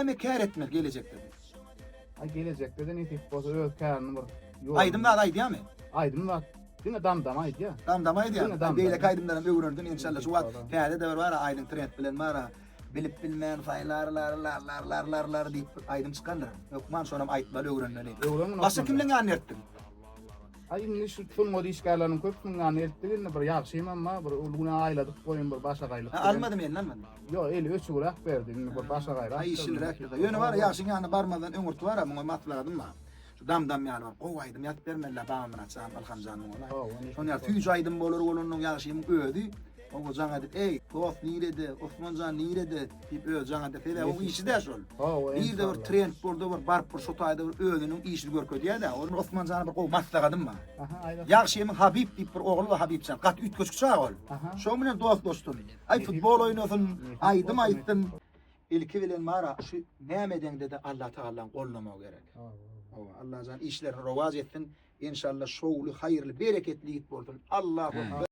Näme kär etmeli gelejekde? Aý gelejekde-de nesip bolsa öz kärini bir ýoluny. Aýdym zat aýdýamy? Aýdym zat diňe dam-dam aýdýar. Dam-dam aýdýar. Diňe dam-dam. Beýleki aýdymlaram öwrensin enşalla. Şu wagt täze-de bir bar-a aýdyň trend bilen bar-a. Bilip bilmän saýlar lar lar lar lar lar lar diýip bir aýdym çykandyr. Hökman şonam aýtmaly öwrenmeli. Öwren Başga kimleň ýanyna eltdiň? Aý indi şu sungat işgärleriniň köpüsiniň ýanyna eltdik indi bir ýagşymam bar bir uly güne aýladyk goýun bir başagaýlyk. Ha almadym eline almadym. Ýok eli öçügräk berdi indi bir başagaýrak. Ha işliräk. Ýöne bar ýagşyň ýanyna barmazdan öňürti bar muňa maslahatym bar. Şu dam-dam ýaly bir gowy aýdym ýazyp bermeli-dä Babamyrat jan, Ylham jan muňa. Şon ýaly süýji aýdym bolar bolanyň ýagşymyň özi oňa jaň edip, Eý, dost nirede, Osman jan nirede? diýip özi jaň eder. Sebäbi oň işi-dä şol. Nirde bir trend boldy bir baryp bir şo taýda bir özüniň işini görkezýär-dä. Ol Osman jana bir gowy maslahatym bar. Ýagşymyň Habib diýip bir ogly bar Habib jan. Gaty üýtgeşik çaga ol. Şoň bilen dostlaşdym. Aý futbol oýnasyn, aýdym aýtsyn. Ilki bilen bara şu näme edeňde-de Allah Tagalaň goldamagy gerek. Hawa, Allajan işlerini rowaç etsin. Enşalla şowly, haýyrly, bereketli ýigit bolsun. Allahu Ekber.